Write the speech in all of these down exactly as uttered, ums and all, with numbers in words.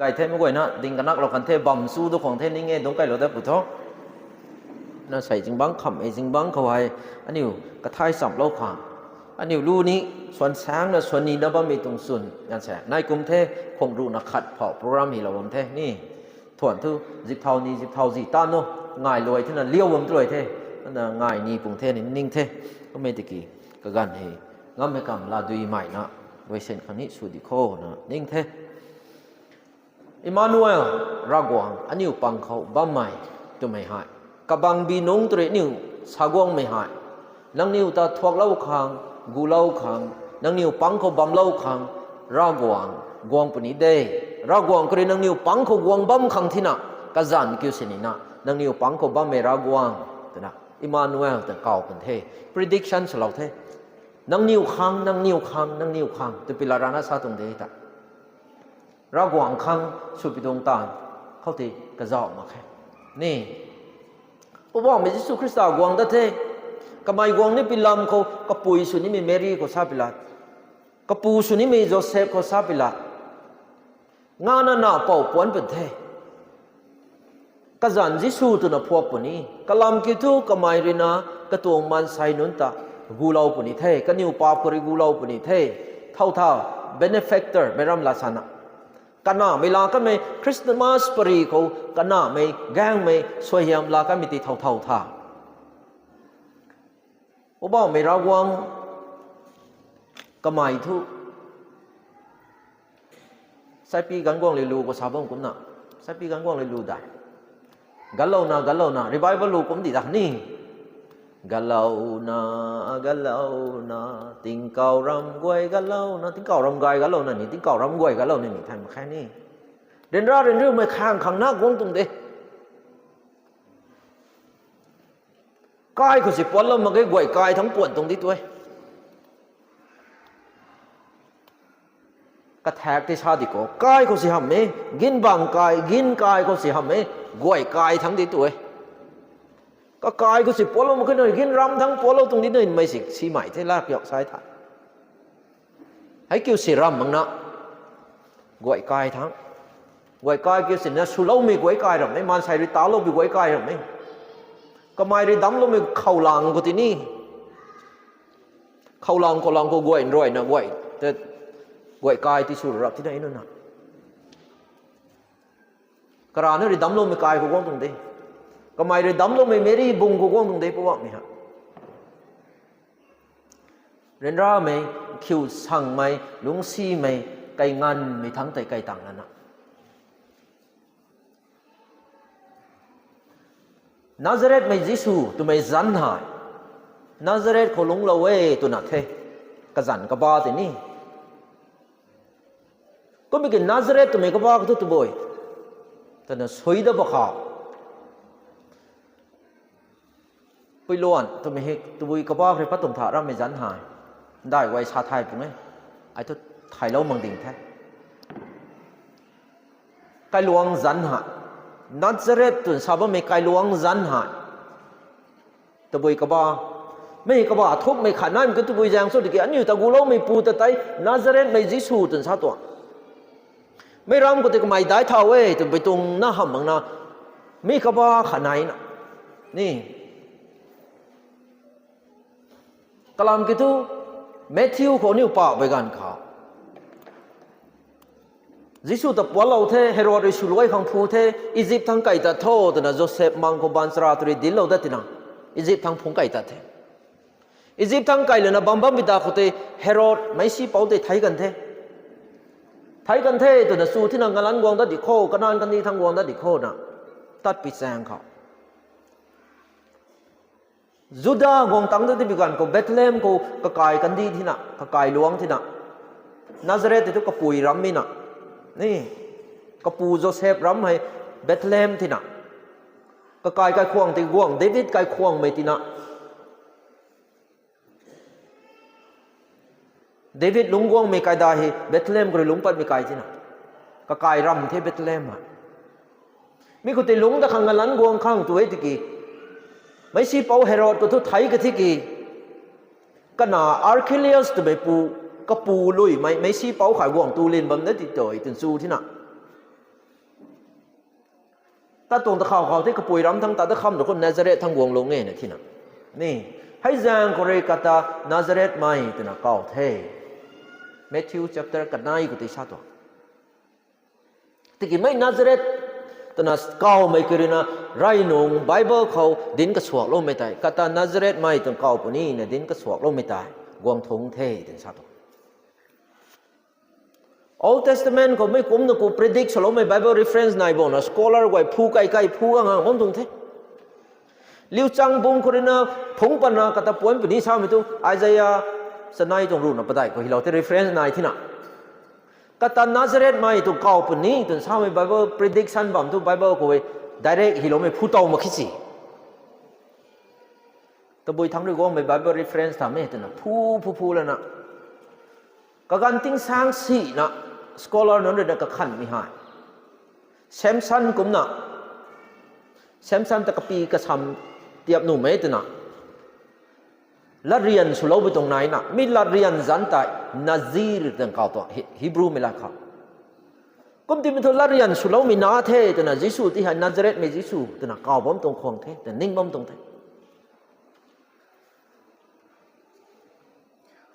Ai the mei guayna ding kanaklou kan the, bam chu du khang the ning e dungc kailou dat pu tho. Na sei zingbangc kham e, zingbangc khou hei aniu kathai chamlou khang, aniu lu ni swan saengna swan nina bammei tuang chwn ganv se nai kum the, khang ruhna khat phou program hylou bam the ni. Thuan thu zip thau ni zip thau zi tan nu, ngai luai thena liau bam tu luai the, na ngai ni pung the ni ning the. Kummei tiki kaganv hei ngammei kam laa dui maina, guay sen khang ni sw di kho na ning the. Emmanuel, Ravguangc aniu pang khou bammei twmei hei, kabangbi nungc tw rui aniu sa guangmei hei, nangniw ta thuaklou khang, gulou khang, nangniw pang khou bamlou khang, Ravguangc guang puni de. Ravguangc kha rui nangniw pang khou guang bam khang thina, kazanc kiu sinina nangniw pang khou bammei Ravguangc twna Emmanuel twna kaw pun the. Prediction swlou the. Nangniw khang, nangniw khang, nangniw khang tw pila rana sa tuang de ta. Ravguangc khang swpi tuang taanv khoutei kazauh mak khe ni. Poubauhmei Jisu Khrista guang dat the. Kamei guang ni pilam khou kapui sw nimei Meri khou sa pila, kapu sw nimei Joseph khou sa pila, ngana na pou puanc pun the. Kazanc Jisu twna phuak puni, kalam kiu thu kamei ruina katuang maansei nunc ta gulou puni the, kaniw paap khou rui gulou puni the. Thow tha, benefactor meic ram la sana, kanamei laa kanmei Christmas pary khou kanamei gaengmei suaihiam laa kanmei ti thow thow tha. Poubauhmei Ravguangc kamei thu saipi ganv guang le lu khou sa bam kumna, saipi ganv guang le lu dai, ganlouna ganlouna revival lu kum di da ni. Ganlouna, ganlouna, tingkauh ram guay ganlouna, tingkauh ram gay ganlouna ni, tingkauh ram guay ganlouna ni thay mak khe ni. Ryanra ryanriumei khang khang na guang tuang de. Kai khou si puanclou mak ge, guay kai thangc puan tuang di tu e. Kathak tei sa di khou kai khou si hamh e, ginbang kai, gin kai khou si hamh e, guay kai thangc di tu e. Kakai khou si puanclou mak ge, nai gin ram thangc puanclou tuang di nai mei si simei the la piak sai tha. Hei kiu si ram mak na, guay kai thangc. Guay kai kiu sina swloumei guay kai ram e, maansei rui taloupui guay kai ram e. Kamei rui damcloumei khoulang khou tini, khoulang khoulang khou guay nruayna guay, guay kai ti sw rap tina nuna. Karana rui damcloumei kai khou guang tuang de. Kamei rui damcloumei Meri bung khou guang tuang de Poubauhmei ha. Ryanramei, khiu sangmei, lungcsimei, kai nganvmei thangc tei kai tang lana, Nazarethmei Jisu twmei zanc hei, Nazareth khou lungclou e twna the, kazanc kaba tei ni. Kummei ki Nazareth twmei kaba khou thu tabui twna sui da ba khou, puiluan twmei hei tabui kaba khou rui pat twm tha rammei zanc hei, dai guay sa thay pung e, ai thu thaylou mak ding the. Kailuangc zanc hei, Nazareth twna sa bammei kailuangc zanc hei, tabui kaba, mei kaba thukmei khat naimei tu tabui zaeng cho tiki aniu ta guloumeipu ta tei Nazarethmei Jisu twna sa tuang. Mei ram khou tei kamei daic thau e twmei tuang na hamh makna, mi kaba khat naina ni. Kalam kiu thu, Matthew khou aniu pahbei ganv khou, Jisu ta puanclou the, Herod rui swluai khang phu the, Egypt thangc kai tat tho twna Joseph mang khou baanchara tu rui dinclou dat tina, Egypt thangc phungc kai tat the. Egypt thangc kai lana bam bam bi da khou tei Herod meicsi pouc tei theic kan the. Theic kan the twna chu thina ngalanc guang dat di kho, Kanan kandih thangc guang dat di kho na, tatpui chaeng khou Juda guang tangc dat tibi ganv khou Bethlehem khou kakai kandih thina, kakai luangc thina, Nazareth tei thu kapui ram mi na, ni, kapu Joseph ram hei Bethlehem thina, kakai kaikhwang tei guang David kaikhwangmei tina, David lungc guangmei kaidai hei Bethlehem khou rui lungc patmei kai thina, kakai ram the Bethlehem hei. Mi khou tei lungc dat khang ngalanc guang khang tu e tiki, meicsi pouc Herod khou thu theic ka thi ki, kana Archelaus twmeipu, kapu luimei meicsi pouc khat guang tu lin bam na ti tu e twna chu thina, Tat tuang ta khou khou the, kapui ram thangc ta da kham ra khou Nazareth thangc guang lung e na thina. Ni, hei zaeng khou rui kata Nazareth mei twna kaw the. Matthew chapter kanei khou tei sa tuang. Tikimei Nazareth twna kawmei kiu rui na, rey nung Bible khou dinc kasuakloumei tei kata Nazareth mei twna kaw puni na dinc kasuakloumei tei guang thungc the twna sa tuang. Old Testament khou mei kumna ku predict swloumei Bible reference nai bo na scholar guay phu kai kai phu gang gang bam tuang the. Liu chang bung khou rui na phungc patna kata puanc puni samei tu Isaiah chanei tuang ruhna padeih khou hilou the reference nai thina. Kata Nazareth mei tuang kaw puni twna samei Bible prediction bam tu Bible khou e direct hiloumei phu tow mak khe si. Tabui thangc rui guangmei Bible reference thamei twna phu phu phu lana, kaganv tingsaeng sina scholar nunc rui na kakhanmei hei, Samson kumna, Samson ta kapy kasam tiap nuhmei twna latryan swloumei tuang naina, mi latryan zanc tei Nazir twna kaw tuang He-, Hebrewmei lat khou. Kumtimei thu latryan swloumei na the twna Jisu ti hei Nazarethmei Jisu twna kaw bam tuang khwang the twna ning bam tuang the.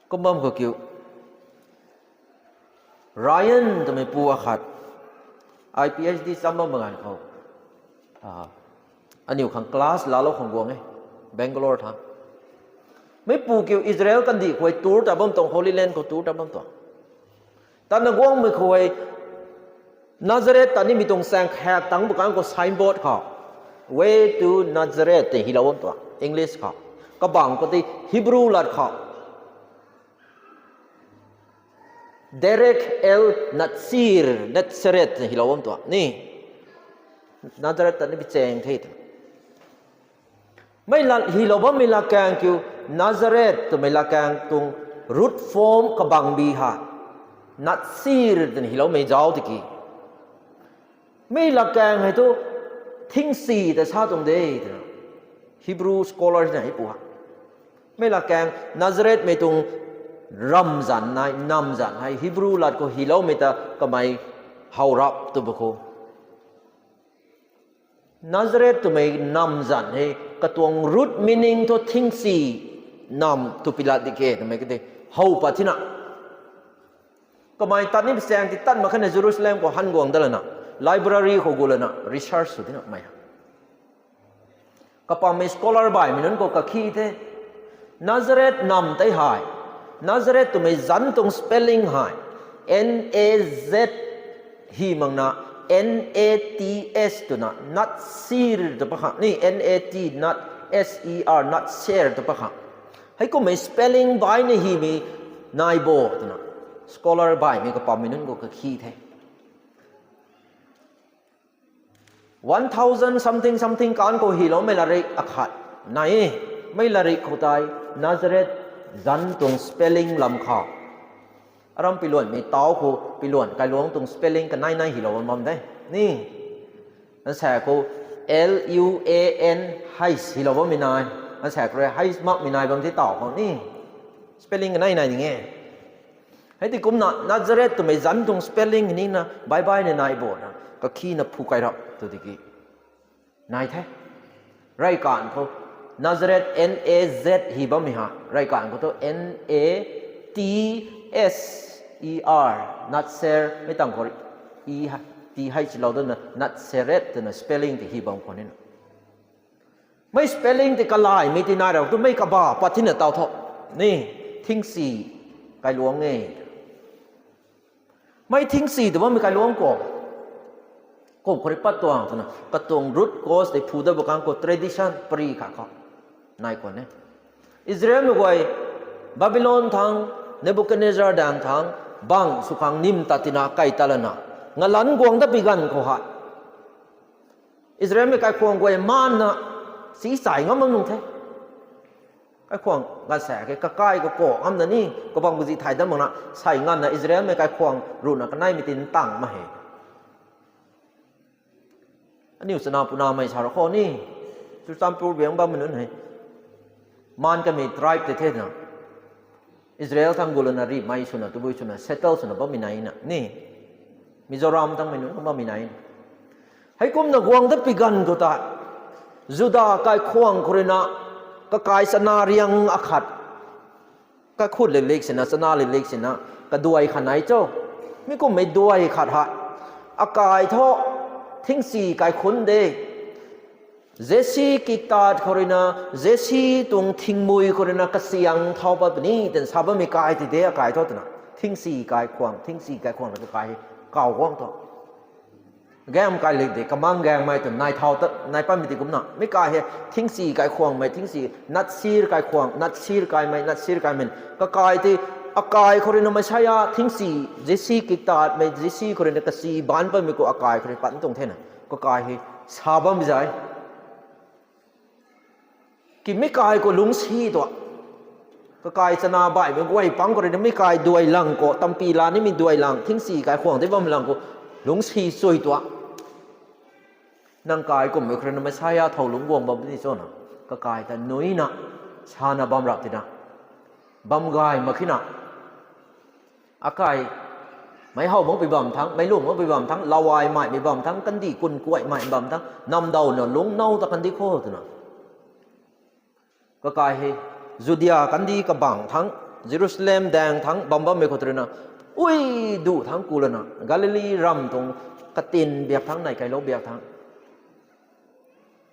Kum bam khou kiu, Ryan twmei pu akhat, ai PhD cham bam ganv khou, aniu khang class laalou khang guang e, Bangalore thang. Meipu kiu Israel kandih khou tour ta bam tuang, Holy Land khou tour ta bam tuang. Tana guangmei khou e, Nazareth ta nimei tuang chaeng khaek tangc bu kang khou signboard khou, Way to Nazareth tei hilou bam tuang, English khou. Kabang khou tei Hebrew lat khou Derek el Natsir, Nazareth tei hilou bam tuang ni. Nazareth ta ni bi chaeng the tw. Mei lat hilou bammei latkaeng kiu, Nazareth twmei latkaeng tuang root form kabangbi ha, Natsir twna hiloumei zauc tiki. Mei latkaeng hei thu thingsi ta sa tuang de twna Hebrew scholars na hei pu ha. Mei latkaeng Nazarethmei tuang ramv zanc nai, namv zanc hei Hebrew lat khou hiloumei ta kamei how rap tw bu khou. Nazareth twmei namv zanc hei katuang root meaning thu thingsi, namv tw pi lat di ke twmei kade how pat thina. Kamei tat ni bi chaeng ti tat mak khatna Jerusalem khou han guang dat lana, library khou gu lana research sw tina mei ha. Kapammei scholar baihmei nunc khou kakhi the. Nazareth namv tei hei, Nazareth twmei zanc tuang spelling hei, N A Z hi makna, N A T S twna, Natsir tw pakhang ni, N A T, Nat, S E R, Natser tw pakhang. Heikummei spelling baihna himei nai bo twna scholar baihmei kapammei nunc khou kakhi the. One thousand something something kan khou hiloumei latrik akhat nai e. Mei latrik khou tei Nazareth zanc tuang spelling lam khou, aram piluanmei tau khou piluan kailuangc tuang spelling kanei nai hilou bam de ni. Nsa khou L U A N H hilou bammei nai, nsa khou rui H makmei nai bam ti tau khou ni, spelling kanei nai ding e. Hei ti kumna Nazareth twmei zanc tuang spelling ni na baih baihna nai bo na kakhina phu kai rap tw tiki nai the. Reykan khou Nazareth, N A Z hi bammei ha, reykan khou thu N A T S E R, Natser mei tang khou rui, E ha, T H lou dana Natseret twna spelling ti hi bam khou nina. Mei spelling ti kalaymei ti nai rau tu mei kaba pat thina tau tho ni, thingsi kailuangc e. Mei thingsi tw bammei kailuangc khou, kum khou rui pat tuang twna katuang root cause tei phu dat bu kang khou tradition pary kha khou nai khwan e. Israelmei guay Babylon thang, Nebuchadnezzar daeng thang bang sw khang nim tat tina kai tat lana, ngalanc guang dat pi ganv khou hei Israelmei kaikhwang guay maanna si chai ngam bam nung the. Kaikhwang ganv sa ke kakai kaku ngamna ni kabang buzi thay dat makna sei nganvna Israelmei kaikhwang ruhna kaneimei tin tang ma he. Aniu chana punamei sa ra khou ni, Churachandpur biang bammei nunc hei, maan kamei tribe tei thena Israel thang gu lana rimei swna tabui swna settle swna bammei naina ni, Mizoram thangmei nunc bammei naina. Heikumna guang dat pi ganv khou ta, Juda kaikhwang khou rui na, kakai chana riang akhat, kakhut lilik sina, chana lilik sina, kaduai khat nai cho. Mi kummei duai khat hei, akai thu, thingsi kaikhun de. Jesi kiktat khou rui na, Jesi tuang thingmui khou rui na kasiang thau pat puni, twna sa bammei kai ti de akai thu twna. Thingsi kaikhwang, thingsi kaikhwang na kakai hei, kaw guang thu. Gaeng kai lik de, kamang gaengmei tw nai thau ta, nai patmei ti kumna. Mi kai hei, thingsi kaikhwangmei, thingsi natsir kaikhwang, natsir kaimei, natsir kaimei. Kakai ti, akai khou rui na Messiah, thingsi, Jesi kiktatmei, Jesi khou rui na kasi baanc patmei khou akai khou rui pat tuang thena. Kakai hei, sa bam zai. Ki mi kai khou lungcsi tua. Kakai chana baihmei guay pang khou rui na mi kai duai lang khou, tampi la nimei duai lang, thingsi kaikhwang tei bam lang khou, lungcsi chui tua. Nang kai kummei khou rui na Messiah thow lungc guang bam ni cho na. Kakai ta nuina, sana bam rap tina. Bam gay mak khe na. Akai, meic how makpui bam thangc, meic lung makpui bam thangc, lawai maimei bam thangc, kandih kun kuaimei bam thangc, namdawna lungc now ta kandih khou twna. Kakai hei, Judia kandih kabang thangc, Jerusalem daeng thangc bam bammei khou rui na, ui duh thangc ku lana, Galili ram tuang katin biak thangc, nai kailou biak thangc,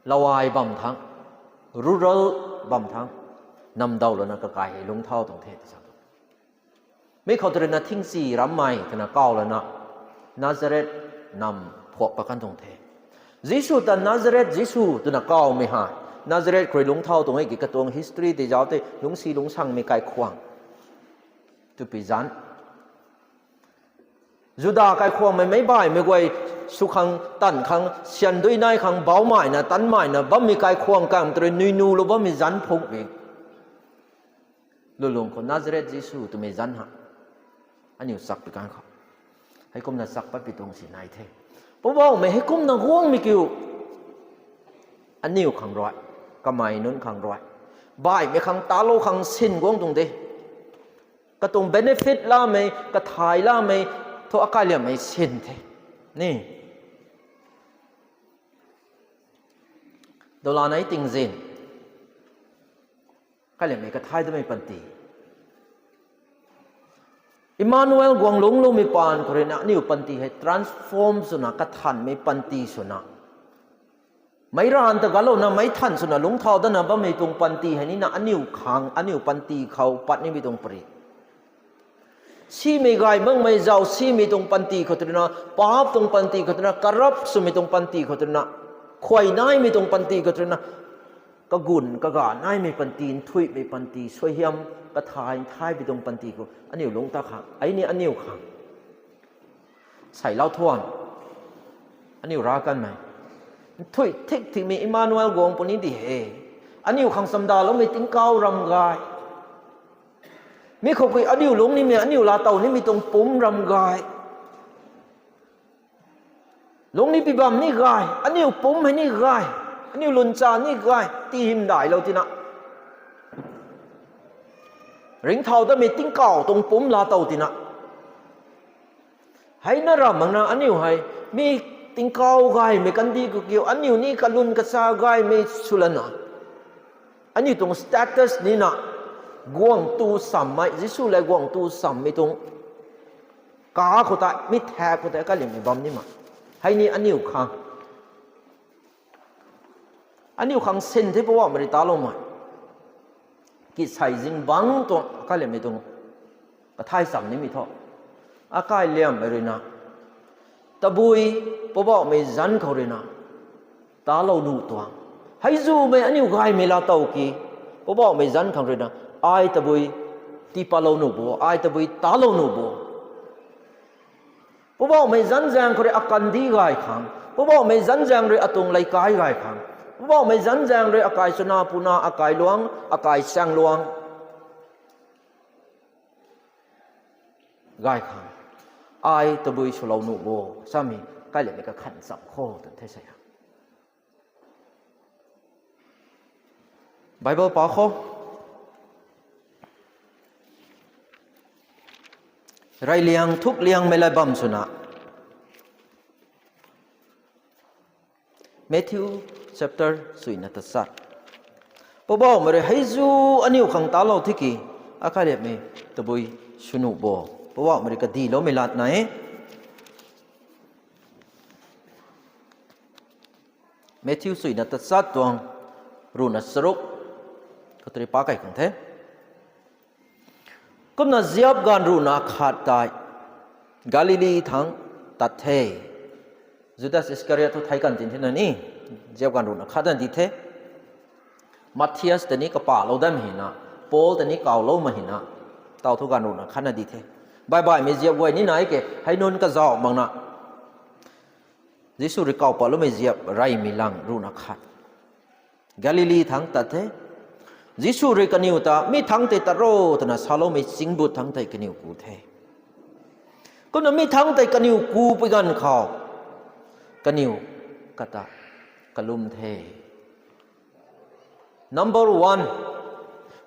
lawai bam thangc, rural bam thangc, namdaw lana kakai hei lungc thau tuang the ti sa tu. Mi khou rui na thingsi rammei twna kaw lana, Nazareth nam phuak pat kan tuang the. Jisu ta Nazareth Jisu twna kawmei hei, Nazareth khou rui lungc thau tuang e ki katuang history tei zauc tei lungcsi lungcsangmei kaikhwang. Twpui zanc. Juda kaikhwangmei meic baihmei guay sw khang, tan khang, syan dui nai khang, baumaina, tanmaina bammei kaikhwang kam tw rui nuinulou bammei zanc phungmei. Lulung khou Nazareth Jisu twmei zanc ha. Aniu chak pi kan khou. Heikumna chak pat pi tuang si nai the. Poubauhmei heikumna guangmei kiu. Aniu khang rui. Kamei nunc khang rui. Baihmei khang talou khang sin guang tuang de. Katuang benefit lamei, kathai lamei, thu akaliammei sin the. Ni. Dola nai tingzin. Kaliammei kathai damei panty. Emmanuel guang lungcloumei paan khou rui na aniu panty hei transform swna kathanmei panty swna. Meic ranv ta galouna meic than swna lungc thau datna bammei tuang panty hei nina aniu khang, aniu panty khou pat nimei tuang pary. Simei gay makmei zauc simei tuang panty khou twna, paap tuang panty khou twna, corrupt swmei tuang panty khou twna, khuay naimei tuang panty khou twna, kagun kaga naimei panty, nthuihmei panty, suaihiam, kathai nthaimei tuang panty khou aniu lungc ta khang, ai ni aniu khang. Seilou thuan. Aniu rav kanmei. Nthuih thik thikmei Emmanuel guang puni di he. Aniu khang chamdaloumei tingkauh ram gay. Mi khou pui aniu lungc nimei, aniu laatow nimei tuang pumc ram gay. Lungc ni pi bam ni gay, aniu pumc hei ni gay, aniu lwncha ni gay, tihymdailou tina. Ringcthau datmei tingkauh tuang pumc laatow tina. Hei na ram makna aniu hei, mi tingkauh gaymei kandih khou kiu, aniu ni kalwn kacha gaymei swlana. Aniu tuang status nina, guangtu sammei, Jisu le guangtu sammei tuang, ka khou tei, mi thak khou tei, kaliammei bam ni ma. Hei ni aniu khang. Aniu khang sin the Poubauhmei rui taloumei. Kisei zingbangc tuang, kaliammei tuang. Kathai cham nimei thu. Akai liammei rui na. Tabui, Poubauhmei zanc khou rui na. Talou nuh tuang. Hei zumei aniu gaymei laatow ki. Poubauhmei zanc khang rui na. Ai tabui, tipatlou nuh bo, ai tabui talou nuh bo. Poubauhmei zanc zaeng khou rui akandih gay khang. Poubauhmei zanc zaeng rui atuang leikai gay khang. Poubauhmei zanc zaeng rui akai chuna puna, akai luang, akai chaengluang. Gay khang. Ai tabui swlou nuh bo, samei, kaliammei kakhan cham khou, twn the sa. Bible pa khou. Reyliang thukliangmei la bam swna. Matthew chapter suina tachat. Poubauhmei rui hei zu aniu khang talou thiki, akhat riapmei tabui swnu bo. Poubauhmei rui kadiloumei lat nai e. Matthew suina tachat tuang ruhna charuk, khatri pa kai khang the. Kumna ziap ganv ruhna khat tei Galili thangc tat the. Judas Iskariot thu thei kan tin thena ni, ziap ganv ruhna khat na di the. Matthias ta ni kapahlou dam hina, Paul ta ni kawloumei hina, tau thu ganv ruhna khat na di the. Baih baihmei ziap guay ni nai ke, hei nunc kazauh makna Jisu rui kaw patloumei ziap reymei lang ruhna khat. Galili thangc tat the. Jisu rui kaniw ta, mi thangc tei tat ro, twna saloumei chingbut thangc tei kaniw ku the. Kumna mi thangc tei kaniw kupui ganv khou, kaniw kata kalum the. Number one,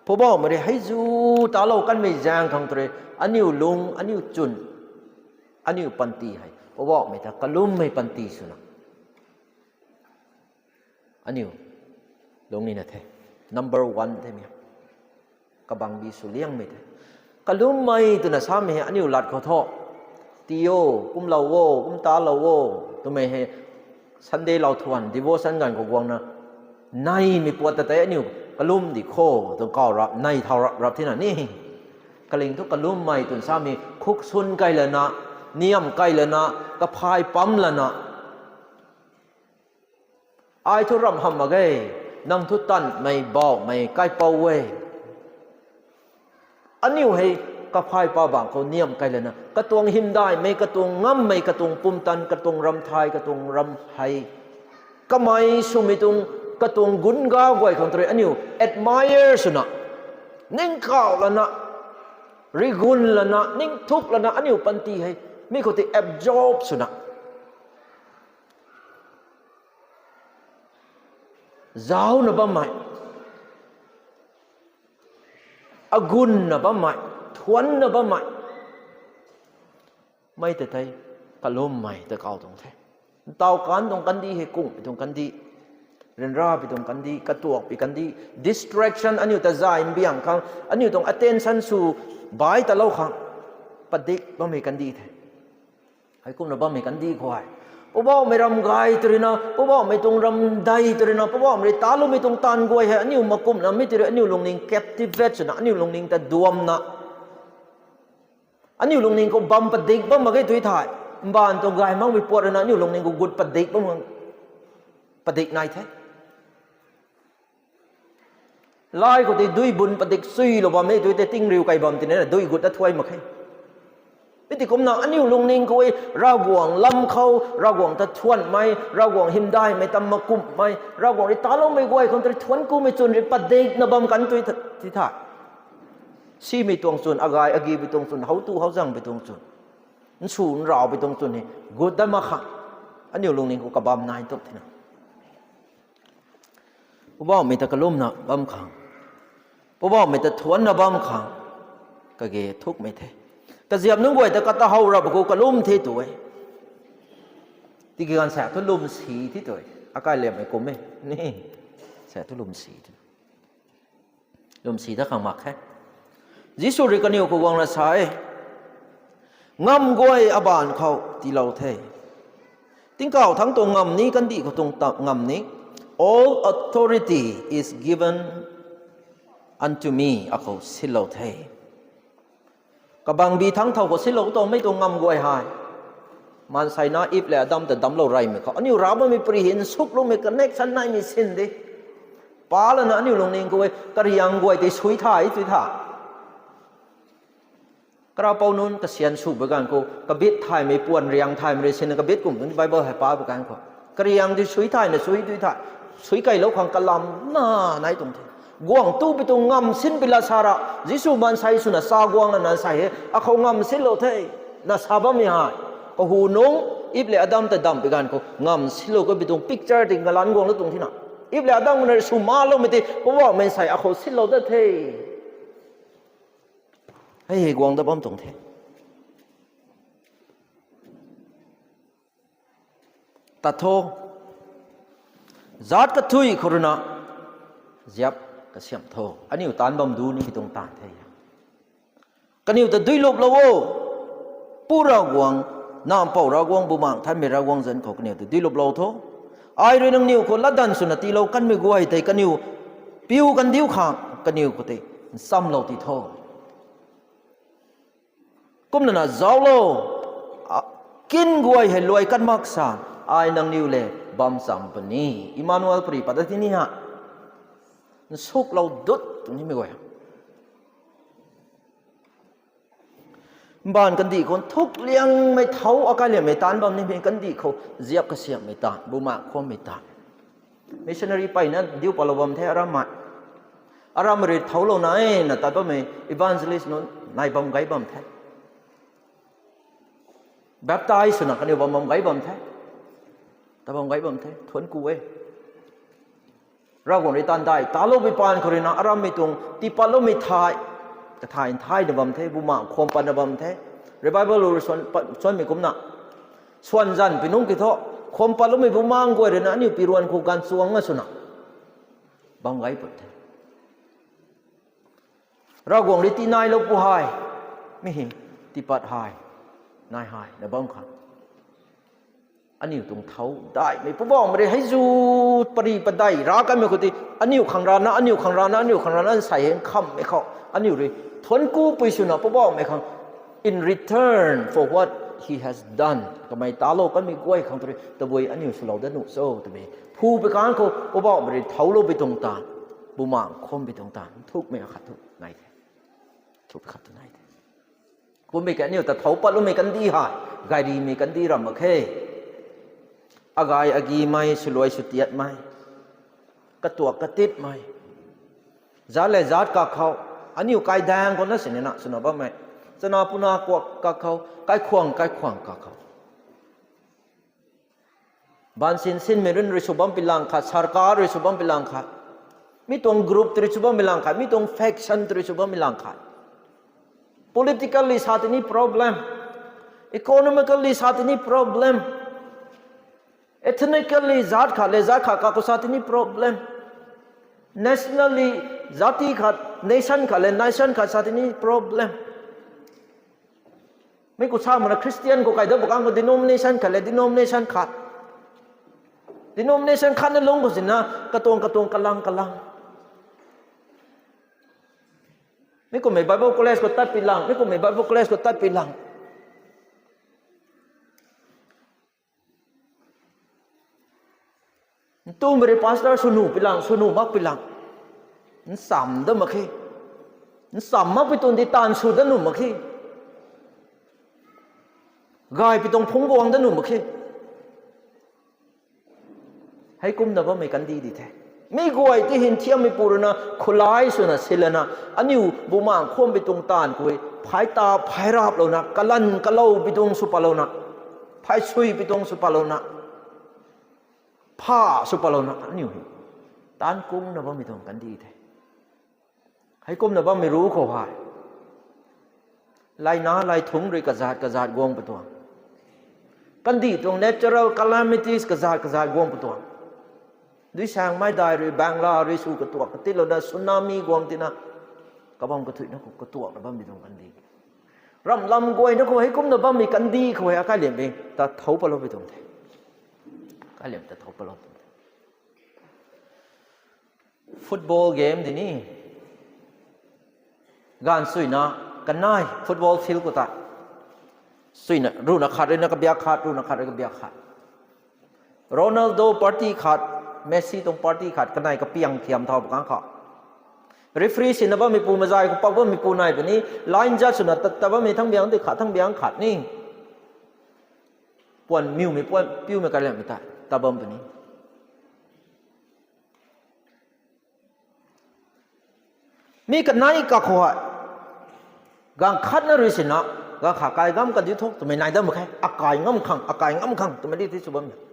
Poubauhmei rui hei zu talou kanmei zaeng khang tei rui, aniu lung, aniu chwn, aniu panty hei Poubauhmei ta kalummei panty swna aniu lungning na the. Number one the mi. Kabangbi sw liangmei the. Kalummei twna samei hei aniu lat khou thu, tii o, kumlou o, kum talou o, twmei hei Sunday lou thuan, devotion ganv khou guangna, neimei puat ta tei aniu kalum di kho, tw kaw rap, nei thau rap rap thena ni. Kaling thu kalummei twna samei khuksun kai lana, niam kai lana, kaphay pam lana. Ai thu ramh hamh mak ge, nang thu tanmei, bauhmei, kaipouc e. Aniu hei kaphay pa bang khou niam kai lana, katuang hymdaihmei, katuang ngammei, katuang pumtan, katuang ramthay, katuang ram hei, kamei swmei tuang, katuang gunga guay khang tei rui aniu admire swna, ningkauh lana, rigun lana, ningthuk lana, aniu panty hei mi khou tei absorb swna, zauna bammei, agunna bammei, thuanna bammei, mei ta tei kalummei ta kaw tuang the. Ntaw kan tuang kandih hei kungpui tuang kandih, ryanrapui tuang kandih, katuakpui kandih, distraction, aniu ta zay mbiang khang, aniu tuang attention sw bai talou khang padik bammei kandih the. Heikumna bammei kandih khou hei, Poubauhmei ram gay tw ruina, Poubauhmei tuang ram dei tw ruina, Poubauhmei rui taloumei tuang taanv guay hei aniu makumhna mi tw rui aniu lungning captivate swna, aniu lungning ta duamna, aniu lungning khou bam padik bam mak ge tui thei, mbaanv tuang gay makmei puat ruina aniu lungning khou gut padik bam, padik nai the. Lai khou tei dui bun padik chuilou bam e tui tei, tingriu kai bam tina dui gut ta thuai mak khe. Mi tei kumna aniu lungning khou e, Ravguangc lam khou, Ravguangc ta thuanmei, Ravguangc hymdaihmei ta makumhmei, Ravguangc rui taloumei guay khang tei rui thuanc kumei chwn rui padikna bam kan tui ti the. Simei tuang chwn, agay agipui tuang chwn, howtu howzangpui tuang chwn, nsu nraupui tuang chwn hei gut dat mak khang, aniu lungning khou kabam nai tuk thena. Poubauhmei ta kalumna bam khang, Poubauhmei ta thuanna bam khang, kage thukmei the. Kaziap nunc guay ta kata how rap khou kalum the tu e. Tiki ganv sa thu lwmsi the tu e. Akai liammei kum e ni, sa thu lwmsi the. Lwmsi ta khang mak khe. Jisu rui kaniw khou guangna sa e, ngamv guay abaanv khou tiilou the. Tingkauh thangc tuang ngamv ni, kandih khou tuang ta ngamv ni, all authority is given unto me, akhou silou the. Kabangbi thangc thow khou silou tuangmei tuang ngamv guay hei, maansei na Eve le Adam ta damclou reymei khou aniu Ravguangc bammei pri hei nsukloumei connection naimei sin de. Pa lana aniu lungning khou e, kariang guay tei sui thay tui tha. Karapou nunc kasian sw bam ganv khou kabit thaymei puan riang thaymei rui sinna kabit kum tuni Bible hei pa bam ganv khou, kariang tei sui thayna sui tui tha, sui keylou khang kalam na nai tuang the. Guangc tupui tuang ngamv sinpui la sa ra, Jisu maansei swna sa guang lana sa hei akhou ngamv silou the, na sa bammei hei. Kahu nungc Eve le Adam ta damhpui ganv khou ngamv silou kapui tuang picture tei kalanc guang la tuang thena, Eve le Adam na rui sw maloumei tei Poubauhmei maansei akhou silou dat the. Hei hei guang dat bam tuang the. Tat tho, Zaat kathui khou rui na ziap kasiamh tho. Aniu taanc bam du ni tuang taanv the. Kaniw ta duiluplou o. Pu Ravguangc, Nac Mpouh Ravguangc, Bumaengh Nthanmei Ravguangc zanc khou kaniw ta duiluplou tho. Ai rui nangniw khou latdanv swna tiilou kanmei guay tei kaniw piu kandiu khang kaniw khou tei nchamlou ti tho. Kumna na zauclo, a, kin guay hei luai kan mak sa, ai nangniw le bam cham puni. Emmanuel pari pat da tini ha. Nsuklou dut tw nimei guay. Mbaanv kandih khou nthuk liangmei thau akai liammei taanc bam nimei kandih khou ziap kasiamhmei taanv, bumaengh khwammei taanv. Missionary peyna diu patlou bam the arammei. Arammei rui thouclouna e na tat bammei evangelist nunc nai bam gai bam the. Baptize swna kaniw bam bam gai bam the. Tat bam gai bam the. Thuanc ku e. Ravguangc rui taanv dai taloupui paan khou rui na arammei tuang tiipatloumei thay, kathay nthaina bam the, bumaengh khwam patna bam the. Revival rui suan, pa, suanmei kumna. Suan zanc pi nungc ki thu, khwam patloumei bumaengh guay rui na aniu piruan khou ganv chuang na swna bam gai put the. Ravguangc rui tii nailou pu hei, mi hei, tiipat hei, nai hei na bam khang. Aniu tuang thau daihmei Poubauhmei rui hei zu pari padeih rav kanmei khou tei, aniu khang rana, aniu khang rana, aniu khang rana, nsei hei nkhamhmei khou, aniu rui thuanc ku pui swna Poubauhmei khang, in return for what he has done. Kamei talou kanmei guay khang tu rui, tabui aniu swlou dat nuh cho, twmei. Phu pui kan khou, Poubauhmei rui thouloupui tuang taanv, bumaengh khwampui tuang taanv, nthukmei akhat thu nai the. Nthuk khat thu nai the. Kummei kaniw ta thou patloumei kandih hei, gairimei kandih ram mak khe. Agay agimei, swluai swtiatmei, katuak katitmei. Zaat le zaat kakhou, aniu kaidaeng khou na sinina swna bammei. Chana puna kuak kakhou, kaikhwang kaikhwang kakhou. Baansin sinmei run rui sw bam pi lang khat, sarkar rui sw bam pi lang khat. Mi tuang group tei rui sw bam pi lang khat, mi tuang faction tei rui sw bam pi lang khat. Politically sa tini problem. Economically sa tini problem. Ethnically zaat khat le zaat khat kakhou sa tini problem. Nationally, zati khat, nation khat le nation khat sa tini problem. Mi khou sa mana Christian khou kai dat bakang khou denomination khat le denomination khat. Denomination khat na lung khou sina katuang katuang kalang kalang. Mi kummei Bible college khou tat pi lang, mi kummei Bible college khou tat pi lang. Ntumei rui pastor swnu pi lang, swnu mak pi lang. Ncham dat mak khe. Ncham makpui tuang di taanv sw dat nuh mak khe. Gaypui tuang phungc guang dat nuh mak khe. Heikumna bammei kandih di the. Mi guay tei hei nthiammeipu rui na khulai swna silana, aniu bumaengh khwanpui tuang taanv khou phay ta phay raplouna, kalanv kaloupui tuang sw patlouna, phay suipui tuang sw patlouna, pha sw patlouna aniu hei taanv kungna bammei tuang kandih the. Heikumna bammei ruc khou hei, laina laithungc rui kazat kazat guang pui tuang, kandih tuang natural calamities kazat kazat guang pui tuang. Duisaeng meicdai rui, Bangla rui sw katuak katitlouna tsunami guang tina, kabam kathuicna khou katuakna bammei tuang kandih. Ramlam guayna khou heikumna bammei kandih khou hei akaliammei ta thou patloupui tuang the. Akaliam ta thou patlou tuang the. Football game di ni, gaanv suina kanei football field khou ta, suina ruhna khat ruina kabiak khat, ruhna khat rui kabiak khat. Ronaldo party khat, Messi tuang party khat, kanei kapiang thiam thau bakang khou, referee sina bammeipu mazai khou pak bammeipu nai puni, line judge swna tat, tat bammei thangbiang di khat, thangbiang khat ni, puan miwmei puan piumei kaliammei ta tat bam puni. Mi kanei kakhou hei, gaanv khatna rui sina, gaanv khat kai ngam kadiu thuk twmei nai dat mak khe, akai ngam khang, akai ngam khang twmei di tei sw bammei.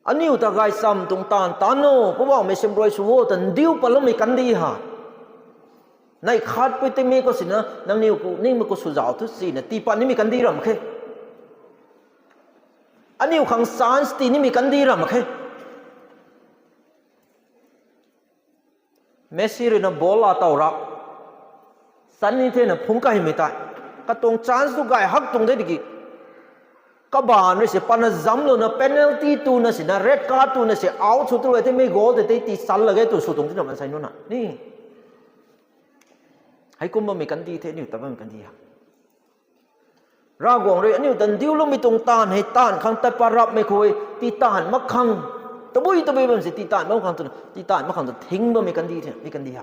Aniu ta gaychamv tuang taanv taanv o, Poubauhmei simrui sw o ta ndiu patloumei kandih hei, neih khatpui tingmei khou sina nangniw khou ningmei khou swzauh thu sina tii pat nimei kandih ram khe. Aniu khang chance tii nimei kandih ram mak khe. Messi rui na ball la tow rap, chan ni thena phungc kaimei tei, katuang chance tu gay hak tuang de tiki, kabaanc rui si pana zamclouna penalty tuna si na, red card tuna si out sw tu e the, mei goal tei tei tii chan lak ge tw sw tuang tina maansei nunc na ni. Heikum bammei kandih the aniu ta bammei kandih ha. Ravguangc rui aniu ta ndiuloumei tuang taanv hei taanv khang tat pat rapmei khou e, tii taanv mak khang, tabui tabui bam si tii taanv mak khang twna, tii taanv mak khang ta thing bammei kandih the, mi kandih ha.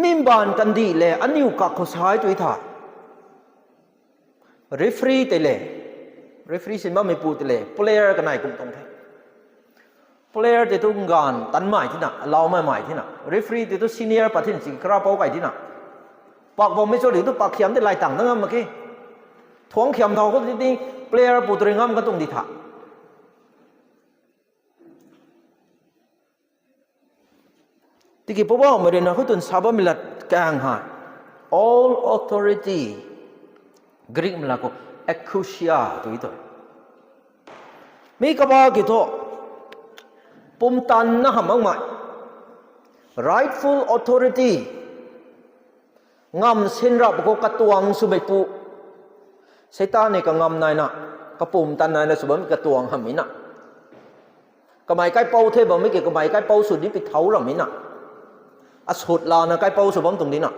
Mi mbaanv kandih le aniu kak khou sai tu tha. Referee tei le, referee sin bammeipu tei le, player kanei kum tuang the. Player tei tu gaanv tanmei thina, alaumei mei thina, referee tei tu senior pat thina si karapou kai thina. Pak bammei cho di tu pak khiam tei lay tang na ngam mak khe. Thuangc khiam thau khou ti ti player pu tu rui ngam katuang di tha. Tiki Poubauhmei rui na khou tun sa bammei lat kaeng hei, all authority, Greekmei lat khou exousia tw tu. Mi kaba kiu thu, pumtanna hamh makmei, rightful authority, ngamv sinrap khou katuang swmeipu, Seitaan ni kangamv naina, kapumtan naina sw bammei katuang hamhmei na. Kamei kaipouc the bammei ki kamei kaipouc sw ni pi thau ramhmei na. Asut lana kaipouc sw bam tuang di na.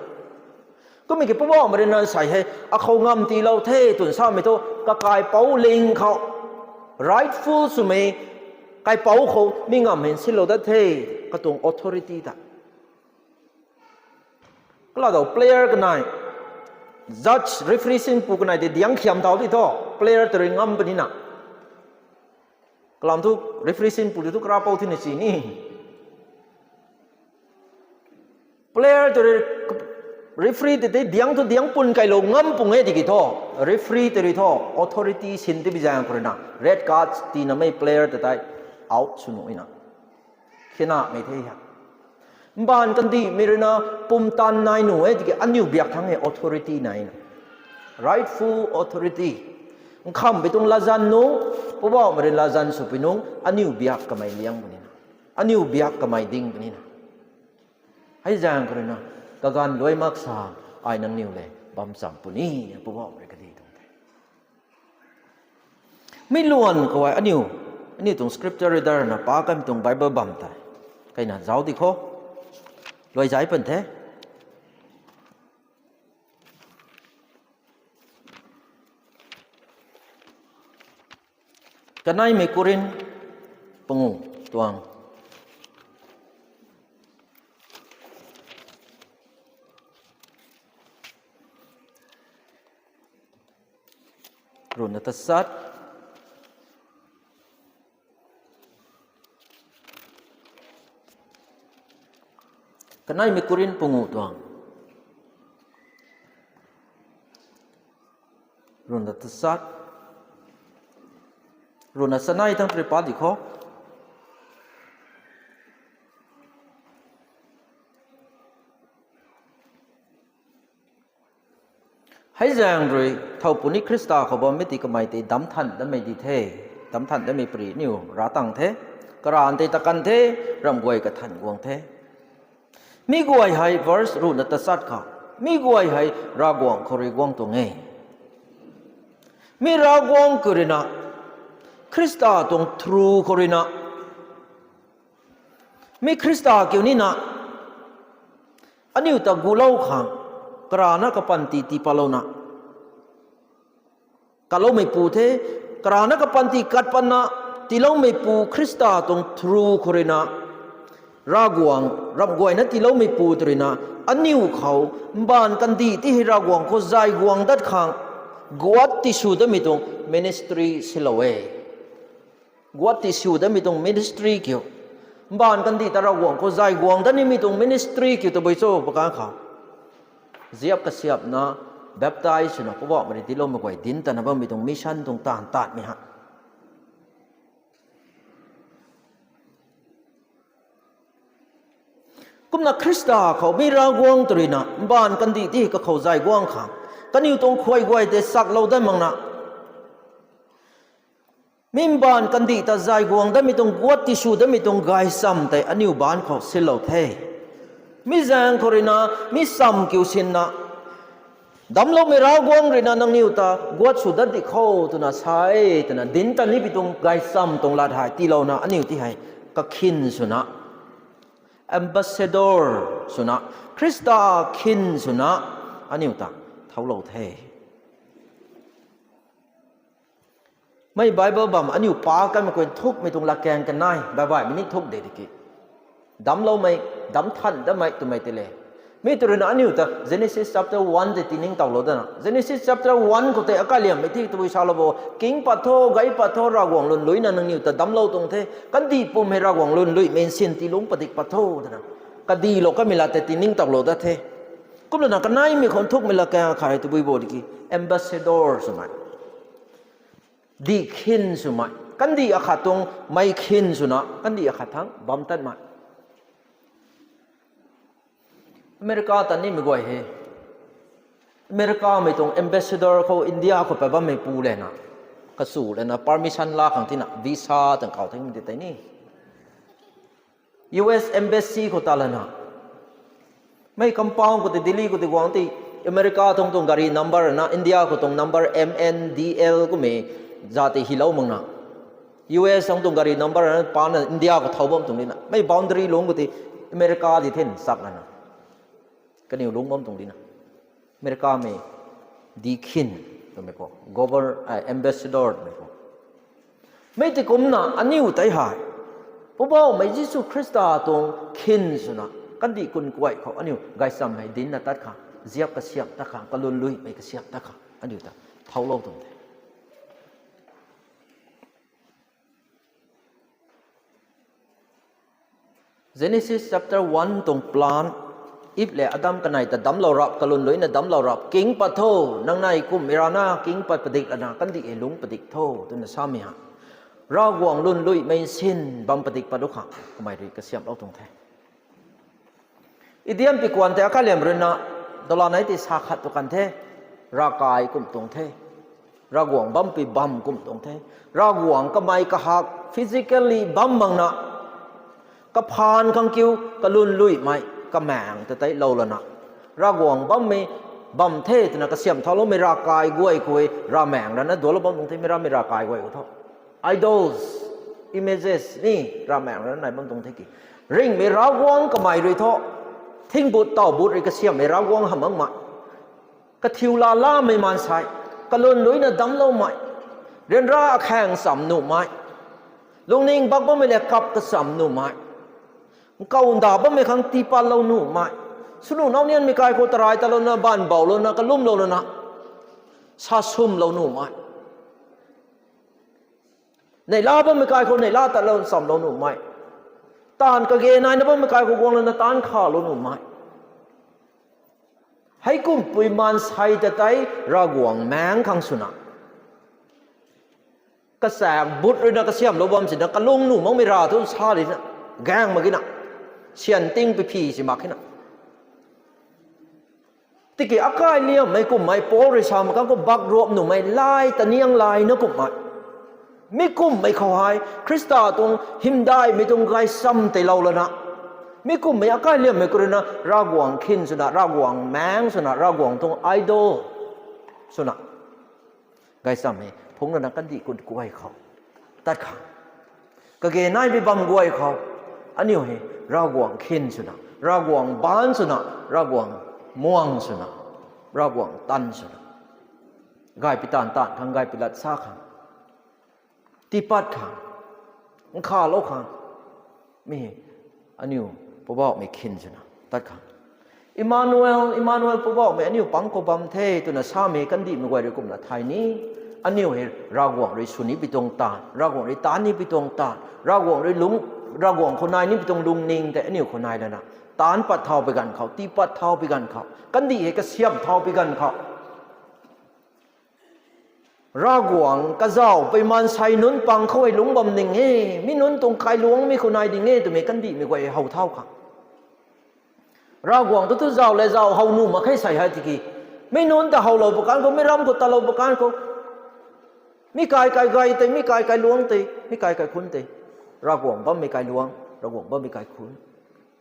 Kummei ki Poubauhmei rui na sa hei, akhou ngamv tiilou the twna samei thu, kakaipouc ling khou, rightful swmei, kaipouc khou mi ngamv hei silou dat the, katuang authority ta. Kala dau player kanei, judge, referee sinpu kanei tei diang khiam thau di thu, player tei rui ngam puni na. Kalam thu referee sinpu tei thu karapou thina si ni. Player tei rui, referee tei tei diang thu diang pun kailou ngam pung e tiki thu, referee tei rui thu authority sin tibi zaeng khou rui na, red card tiinamei player ta tei out sw nuh na. Khinamei the ha. Mbaanv kandihmei rui na pumtan nai nuh e tiki aniu biak thangc hei authority nai na. Rightful authority. Nkhamhpui tuang latzan nunc, Poubauhmei rui latzan swpui nunc, aniu biak kamei liang puni na. Aniu biak kamei ding puni na. Hei zaeng khou rui na, kaganv luai mak sa, ai nangniw le bam cham puni, Poubauhmei rui kadi tuang the. Mi luan khou ai aniu, aniu tuang scripture reader na pa kamei tuang Bible bam tei, kaina zauc di khou, luai zai pan the. Kaneimei Korinth pangu tuang. Runa tasat. Kaneimei Korinth pangu tuang. Runa tasat. Runa sanei thang tripat di khou. Hei zaeng rui thow puni Khrista khou bammei ti kamei tei damc than datmei di the, damc than datmei pari niw ra tang the, karan tei takan the, ramh guay kathan guang the. Mi guay hei verse ruhna tachat khou, mi guay hei Ravguangc khou rui guang tuang e. Mi Ravguangc khou rui na, Khrista tuang through khou rui na, mi Khrista kiu nina, aniu ta gulou khang, karana kapanty tii patlouna, katloumeipu the, karana kapanty kat patna, tiiloumeipu Khrista tuang through khou rui na, Ravguangc, ramh guayna tiiloumeipu tw rui na, aniu khou, mbaanv kandih ti hei Ravguangc khou zay guang dat khang, guat tisw datmei tuang ministry silou e. Guat tisw datmei tuang ministry kiu. Mbaanv kandih ta Ravguangc khou zay guang dat nimei tuang ministry kiu tabui cho pakan khou, ziap kasiapna, baptize swna Poubauhmei rui tiiloumei guay dinc tana bammei tuang mission tuang taanv tatmei ha. Kumna Khrista khou mi Ravguangc tw rui na, mbaanv kandih ti kakhou zay guang khang, Kaniw tuang khuay guay tei chaklou dat makna, mi mbaanv kandih ta zay guang datmei tuang, guat tisw datmei tuang gaychamv tei aniu baanc khou sinlou the. Mi zaeng khou ruina, mi chamv kiu sinna, damcloumei Ravguangc ruina nangniw ta guat sw dat di kho twna sa e, twna dinc ta nipui tuang gaychamv tuang lat hei tiilouna aniu ti hei kakhin swna, ambassador swna, Khrista khin swna aniu ta thouclou the. Mi Bible bam aniu pa kanmei khou nthukmei tuang latkaeng kanei baihbaihmei ni nthuk de tiki, damcloumei, damc than datmei twmei tei le. Mi tw ruina aniu ta Genesis chapter one tei tiningtowlou dana, Genesis chapter one khou tei akaliammei ti tabui salou bo, king pat tho, gay pat tho, Ravguangc lwnluina nangniw ta damclou tuang the, kandih pum hei Ravguangc lwnluimei nsin tiilungc padik pat tho twna, kadihlou kamei lat tei tiningtowlou dat the. Kumlana kaneimei khou nthukmei latkaeng akhat hei tabui bo tiki, ambassador swmei, dih khin swmei, kandih akhat tuang mei khin swna kandih akhat thangc bam tatmei. America ta nimei guay hei, Americamei tuang ambassador khou India khou pat bammei pu lana, kachu lana permission laa khang tina visa tang kau themei tei ni, US embassy khou ta lana, mei compound khou tei, Delhi khou tei guang tei, America tuang tuang gari number na, India khou tuang number M N D L kummei za tei hilou makna, US tuang tuang gari number na pana India khou thau bam tuang dina, mei boundary lungc khou tei America di then chak lana, kaniw lungc bam tuang dina, Americamei dih khin twmei khou, governor, ambassador twmei khou. Mi tei kumna aniu tei hei, Poubauhmei Jisu Khrista tuang khin swna, kandih kun kuay khou aniu gaychamv hei dincna tat khang, ziap kasiamh tat khang, kalwnluimei kasiamh tat khang aniu ta thouclou tuang the. Genesis chapter one tuang plan, Eve le Adam kanei ta damclou rap, kalwnluina damclou rap, king pat tho, nang nei kummei rana king pat padik lana kandih hei lungc padik tho twna samei ha, Ravguangc lwnluimei nsin bam padik pat u khang kamei rui kasiamhlou tuang the. Idiam pi kuan tei akaliam ruina, dola nei tei sa khat tu kan the, ravkai kum tuang the, Ravguangc bampui bam kum tuang the, Ravguangc kamei kahak physically bam makna, kaphaan khang kiu, kalwnluimei, kamaengc ta tei lou lana, Ravguangc bammei bam the twna kasiamh thauloumei ravkai guay khou, ravmaengc rana dualou bam tuang the, mi rammei ravkai guay khou tho. Idols, images ni ravmaengc rana nai bam tuang the ki. Ringhmei Ravguangc kamei rui tho, thingbut tawbut rui kasiamhmei Ravguangc hamh makmei, kathiu laa lamei maansei, kalwnluina damcloumei, ryanra akhaeng cham nuhmei, lungning bak bammei le kap kacham nuhmei, nkaw nda bammei khang tiipatlou nuhmei, swnu naunianmei kai khou tarai tatlouna, baanv boulouna, kalumlou lana, sa swmlou nuhmei, neihla bammei kai khou neihla tatlou chamlou nuhmei, taanv kage naina bammei kai khou guang lana taanv khalou nuhmei, heikumpui maansei ta tei Ravguangc maengc khang swna, kachaek but ruina kasiamhlou bam sina, kalung nuh makmei rav thu sa rina, gaeng mak gina, syan ting piphi si mak khina. Tiki akai liammei kummei Paul rui sa mak khang khou bakruap nuhmei lai taniang laina kummei, mi kummei khou hei Khrista tuang hymdaihmei tuang gaychamv teilou lana, mi kummei akai liammei khou ruina Ravguangc khin swna, Ravguangc maengc swna, Ravguangc tuang idol swna, gaychamv hei phungc lana kandih kun kuay khou tat khang, kage naimei bam guay khou, aniu hei Ravguangc khin swna, Ravguangc baanc swna, Ravguangc muang swna, Ravguangc tanv swna, gaypi taanv taanv khang, gaypi lat sa khang, tiipat khang, nkhavlou khang, mi aniu Poubauhmei khin swna tat khang, Emmanuel, Emmanuel, Poubauhmei aniu pang khou bam the twna samei kandihmei guay rui kumna thay ni, aniu hei Ravguangc rui sw nipui tuang taanv, Ravguangc rui taanc nipui tuang taanv, Ravguangc rui lung, Ravguangc khou nai nipui tuang lungning tei aniu khou nai lana, taanc pat thaupui ganv khou, tiipat thaupui ganv khou, kandih hei kasiamh thaupui ganv khou, Ravguangc kazauhpui maansei nunc pang khou hei lungc bam ning e, mi nunc tuang kailuangc mi khou nai ding e twmei kandihmei guay how thau khang, Ravguangc tu thu zauh le zauh how nuh mak khe sei hei tiki, Mi nunc ta howlou pakan khou, mi ram khou talou pakan khou, mi kai kai gay tei, mi kai kai luang tei, mi kai kai khun tei, Ravguangc bammei kai luang, Ravguangc bammei kai khun,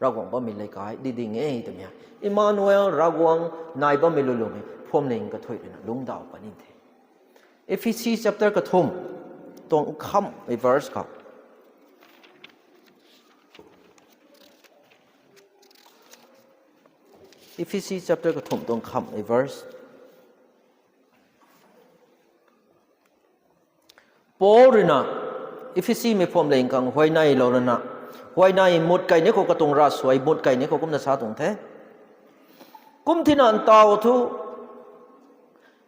Ravguangc bammei leikai di ding e twmei hei Emmanuel, Ravguangc nai bammei lulung hei phuamling kathui ruina lungcdauh puni the. Ephesi chapter kathumh tuang khamhmei verse khou. Ephesi chapter kathumh tuang khamhmei verse. Paul ruina Ephesimei phuamling khang huayneylou lana, huayney mut kai ni khou katuang ravsuai mut kai ni khou kumna sa tuang the. Kum thina ntau thu,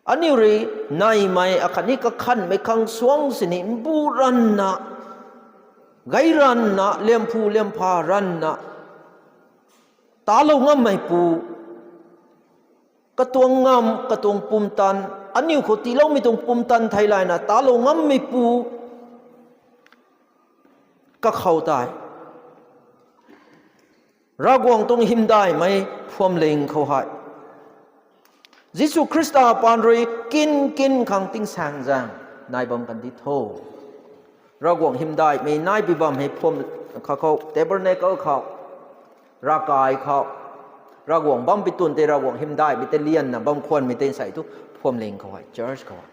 aniu rui neymei akhatni kakhanhmei khang suang sini mbu ranvna, gay ranvna, liamphu liampha ranvna, talou ngammeipu, katuang ngam, katuang pumtan, aniu khou tiiloumei tuang pumtan theilayna talou ngammeipu kakhou tei Ravguangc tuang hymdaihmei phuamling khou hei Jisu Khrista paan rui kin kin khang tingsaengzaeng nai bam kandi tho. Ravguangc hymdaihmei nai pi bam hei phuam kha khou, tabernacle khou, ravkai khou, Ravguangc bam pi tun tei Ravguangc hymdaihmei tei lianna bam khwanmei tei sei thu phuamling khou hei, church khou hei.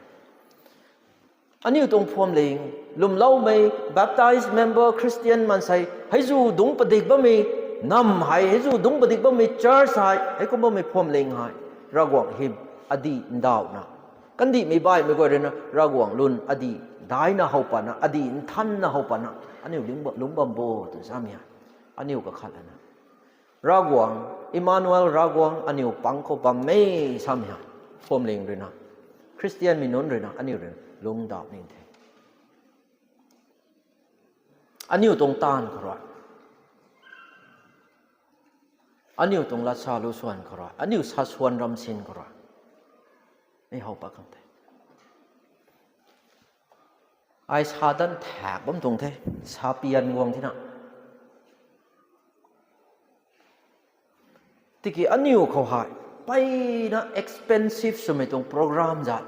Aniu tuang phuamling, lwmloumei, baptized member, Christian maansei, hei zu dungc padik bammei, nam hei, hei zu dungc padik bammei church hei, heikum bammei phuamling hei, Ravguangc hym, adih ndauhna, kandihmei baihmei guay ruina Ravguangc lun adih daina how patna, adih nthanna how patna aniu lungc bam bo tw samei hei, aniu kakhat lana Ravguangc, Emmanuel Ravguangc aniu pang khou bammei samei hei, phuamling ruina, Khristianmei nunc ruina aniu rui lungcdauh ni the. Aniu tuang taanv khou rui, aniu tuang latsa lu swan khou rui, aniu sa swan ramsin khou rui, mi how pat khang the. Ai sa dan thak bam tuang the, sa pian guang thina. Tiki aniu khou hei, mpeyna expensive swmei tuang program zat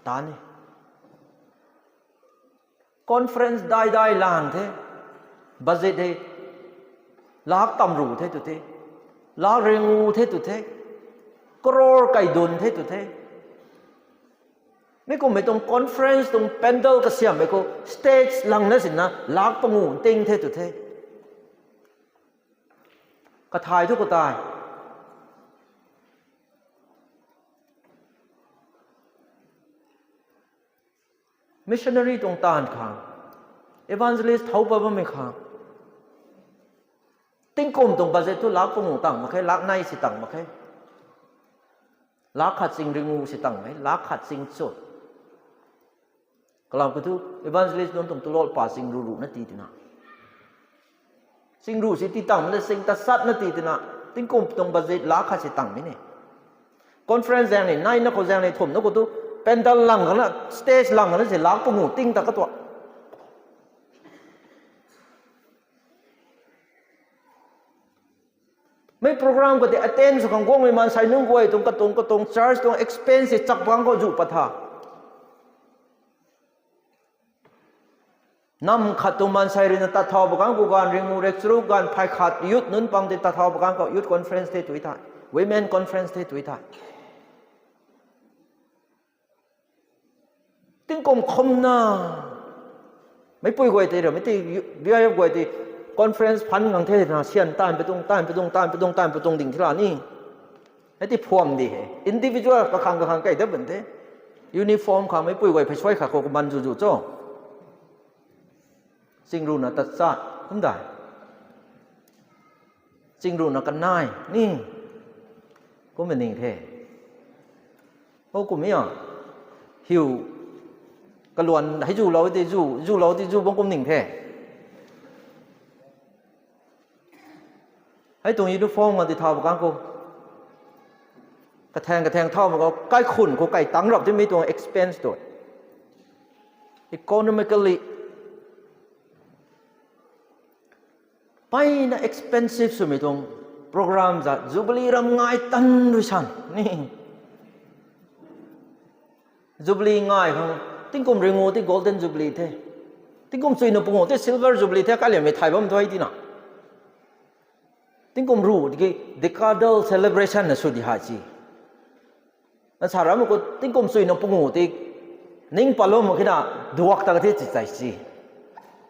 ta ni. Conference daidai lang the, budget hei, lak tamru the tw the, lak ringu the tw the, crore kaidun the tw the. Mi kummei tuang conference tuang pandal kasiammei khou stage langna sinna lak pangu ting the tw the. Kathai thu khoutei missionary tuang taanv khang, evangelist thow pat bammei khang, tingkum tuang budget thu lak pangu tang mak khe, lak nei si tang mak khe. Lak khat ching ringu si tang e, lak khat ching chut. Kalam khou thu evangelist nunc tuang tulol pa ching ru ruhna ti twna, ching ru si ti tangmei na, ching tachatna ti twna, tingkum tuang budget lak khat si tangmei ni. Conference zaeng ni, neina khou zaeng ni, thumhna khou thu, pandal lang khana, stage lang khana si lak pangu ting ta katuak. Mei program khou tei attend sw khang guangmei maansei nunc guay tuang katuang katuang church tuang expense chak bang khou zu pat tha. Nam khat tuang maansei ruina tat thau pakan khou ganv ringu rek charuk ganv phay khat youth nunc pang tei tat thau pakan khou youth conference the tw thei, women conference the tw thei. Tingkum khumna, meicpui guay tei ramei tei, V I F guay tei conference fund ngang the na, syan taanv pi tuang, taanv pi tuang, taanv pi tuang, taanv pi tuang ding thi la ni. Hei tei phuam di he. Individual kakhang kakhang kai dat bun the. Uniform khang meicpui guay phey suai khat khou kaman zu zu cho. Ching runa tachat, kum dai. Ching runa kanei ni. Kummei ning the. O kum e a. Hiu kaluan hei zulou tei zu, zulou tei zu bang kum ning the. Hei tuang uniform nga tei thau pakan khou, kathaeng kathaeng thau mak khou, kaikhun khou kai tang rap timei tuang expense tu. Economically, mpeyna expensive swmei tuang program zat, Jubilee ram ngai tan rui san ni. Jubilee ngai khang, tingkum ringu tei golden jubilee the. Tingkum chuina pungu tei silver jubilee the, kaliammei thay bam thu tina. Tingkum ru tiki decadal celebration na sw di ha ci. Na sa ram khou tingkum chuina pungu tei ning palou mak khe na duak ta ka the ci chai ci.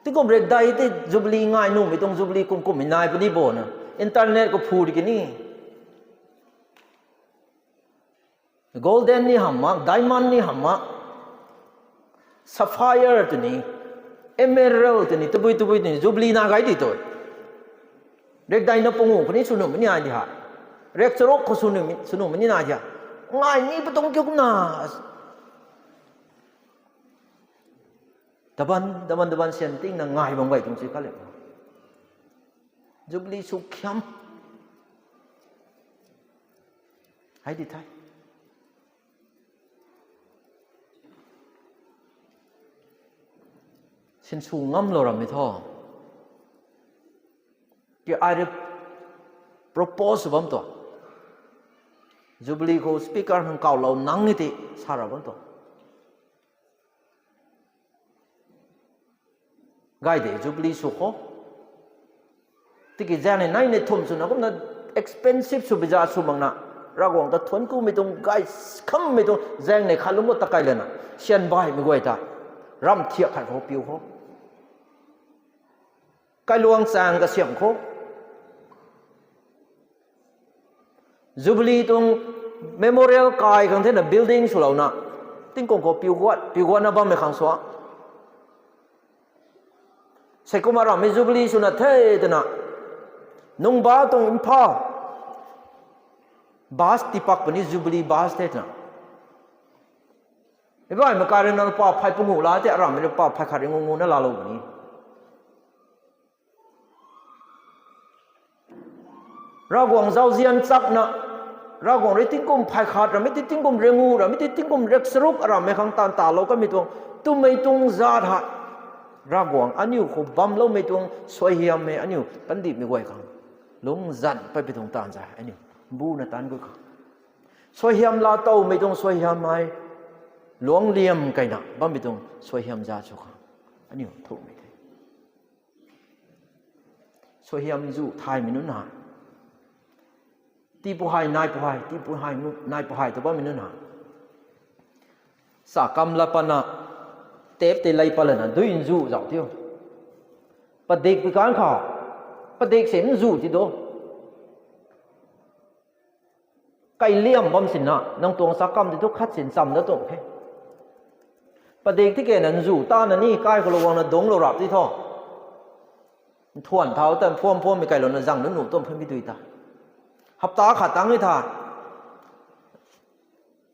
Tingkum rek dai tei jubilee ngai numei tuang jubilee kum kummei nai puni bo na. Internet khou phu di ki ni. Golden ni hamh mak, diamond ni hamh mak, sapphire tw ni, emerald tw ni, tabui tabui tw ni, jubilee na gai di tu. Rek daina pungu khou ni sw nuh mei ni ai di ha. Rek charuk khou sw nuh mei, sw nuh mei ni nai di ha. Ngai ni patuang kiu kumna. Taban, taban, taban sian tingna ngai bam gay tuang si kha le. Jubilee sw khiam. Hei di the. Sinsw ngamlou rammei thu. Ki ai rui propose bam tu. Jubilee khou speaker hang kawlou nang e ti sa ra bam tu. Gay de Jubilee sw khou. Tiki zaeng nei nai nei thum swna kumna expensive sw biza sw makna. Ravguangc ta thuanc kumei tuang gay khammei tuang zaeng nei khat lungc khou ta kai lana. Syan baihmei guay ta. Ramh thiak khat khou piu khou. Kailuang chaeng kasiamh khou. Jubilee tuang memorial kai khang thena building swlouna. Tingkum khou piu guat, piu guatna bammei khang swa. Sei kumna rammei Jubilee swna the twna. Nungba tuang Imphal. Bus tipak puni Jubilee bus the twna. Ibaihmei kai rui na pa phey pungu la tei arammei rui pa phey khat ringu ngu na laalou puni. Ravguangc zauzian chakna, Ravguangc rui tingkum phey khat rammei tei tingkum ringu rammei tei tingkum rek charuk arammei khang taanv talou kanmei tuang, twmei tuang zat hei. Ravguangc aniu khou bamloumei tuang suaihiammei aniu kandihmei guay khang. Lungc zan patpui tuang taanv zat aniu mbuna taanc gui khang. Suaihiam laa towmei tuang suaihiam hei. Luangc liam kaina bammei tuang suaihiam zat sw khang. Aniu thumei the. Suaihiam zu thaymei nunc ha. Tiipu hei, naipu hei, tiipu hei, naipu hei ta bammei nunc ha. Sa kam la patna, tap tei lei pat lana, dui nzu zauc tiu. Padikpui kan khou, padik se nzu ti do. Kai liam bam sina, nang tuang sa kam tei thu khat sin cham da tuang the. Padik ti kena nzu tana ni kai khou lou guangna dungclou rap ti thu. Nthuan thau tan phuam phuammei kailouna zang nu nuh tuang phwamei dui ta. Hapta khat tang e tha.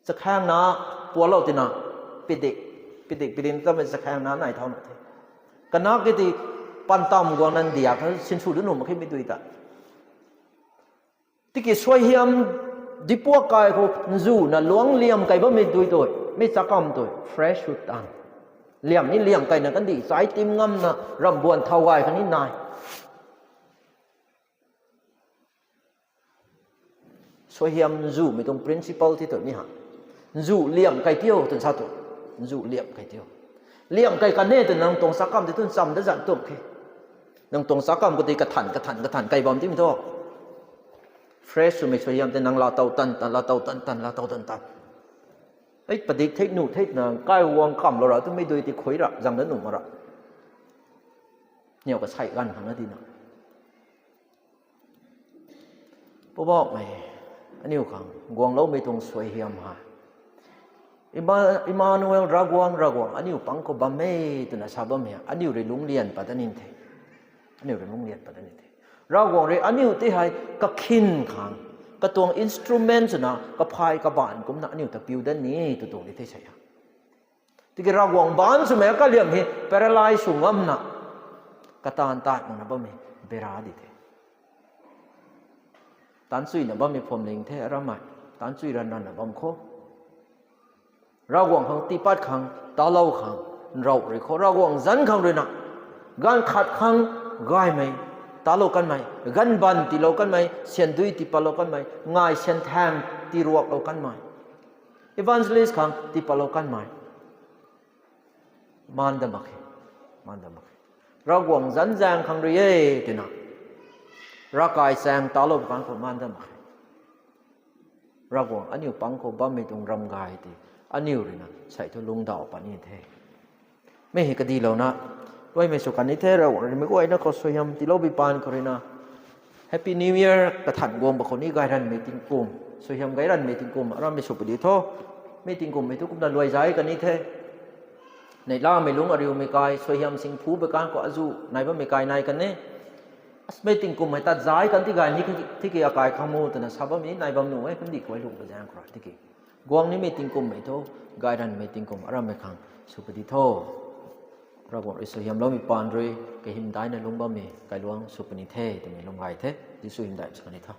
Chakhaengna pualou tina, pidik, pidik, pidik tamei chakhaengna nai thau na the. Kanak ki ti pantam guang nan diak kha sinsw du nuh mak khe mi dui ta. Tiki suaihiam dipuak kai khou nzuna luangc liam kai bammei dui tu, mi chakam tu, fresh sw tan. Liam ni liam kaina kandih, chai tim ngamna ramhbuan thau gay khatni nai. Suaihiam nzumei tuang principle ti tu ni ha. Nzu liam kai tiu twna sa tu. Nzu liam kai tiu. Liam kai kan e twna nang tuang chakam tei tu ncham da zan tuang khe. Nang tuang chakam khou tei kathan, kathan, kathan kai bam timei thu. Fresh swmei suaihiam tei nang laa tow tan tan, laa tow tan tan, laa tow tan tan. Ei, padik thei nuh thei na, kai guang kamlou ra twmei dui ti khui ra, zang da nuh mak ra. Niw kasei ganv khang na dina. Poubauhmei, aniu khang guangloumei tuang suaihiam ha. Emma-, Emmanuel, Ravguangc, Ravguangc aniu pang khou bam e twna sa bam e, aniu rui lungc lian pat dat nin the. Aniu rui lungc lian pat dat nin the. Ravguangc rui aniu tei hei kakhin khang, katuang instrument swna, kaphay kabaanv kumna aniu ta piu dat ni tw tuang di the sei a. Tiki Ravguangc baanc swmei kaliam hei paralyze sw ngamna, kataanv tat makna bammei bera di the. Taanchuina bammei phuamling the aramei, taanchui ranv ranvna bam khou. Ravguangc khang tiipat khang, talou khang, nrav rui khou, Ravguangc zanc khang ruina, ganv khat khang gaymei, talou kanmei, ganv baan tiilou kanmei, syan dui tiipatlou kanmei, ngai syan thaeng tiiruaklou kanmei. Evangelist khang tipatlou kanmei maan dat mak khe, maan dat mak khe. Ravguangc zanc zaeng khang rui e twna, ravkai chaeng talou pw kan khou maan dat mak khe. Ravguangc aniu pang khou bammei tuang ram gay tei aniu ruina sei thu lungcdauh pat ni the. Mi hei kadilouna, luaimei sw kan ni the, Ravguangc rui mei guayna khou suaihiam tiiloupui paan khou ruina Happy New Year kathan guang ba khou ni gayranmei tingkum, suaihiam gayranmei tingkum arammei sw puni tho. Mi tingkum hei thu kumna luai zai kan ni the. Neihlamei lungc ariumei kai, suaihiam sing phu pw kan khou azuh nai bammei kai nai kan e. Asmei tingkum hei tat zai kan ti gay ni tiki akai khang mu twna sa bammei nai bam nuh e, kumdi kuai lungh ba zaeng khou ra tiki guang nimei tingkum hei thu, gayranmei tingkum arammei khang sw puni tho. Ravguangc rui suaihiamloumei paan rui kahymdaihna lungc bammei kailuangc sw puni the twmei lwm gay the. Jisu hymdaih sw kan ni tho.